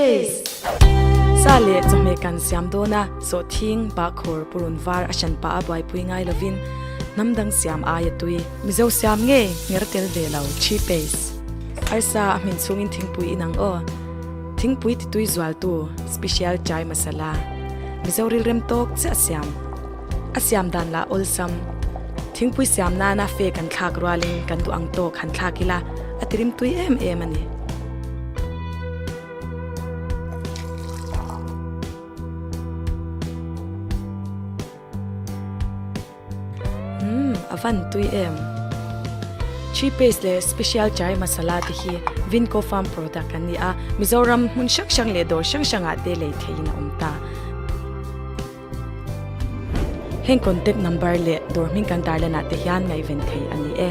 paste. Sa leh chawhmeh kan siam dawn a, sawhthing, bahkhawr, purun var a hran pah a buaipui ngai lovin hnam dang siam aia tui. Mizo siam ngei nger tel ve lo chi paste. Arsa a hmin chhungin thingpui in ang aw. Thingpui titui zualtu special chai masala. Mizo rilrem tawk chiah siam. A siam dan lah awlsam. Thingpui siam nana fe kan thlak rualin kan duh ang tawk han thlak ila a tirim tui em em a ni. Umm a van tui em. Chhi paste leh special chai masala te hi Vinco farm product an ni a, Mizoram hmun hrang hrang leh dawr hrang hrangah te lei theihin a awm ta. Heng contact number leh dawr hming kan tarlanah te hian ngaihven thei a ni e.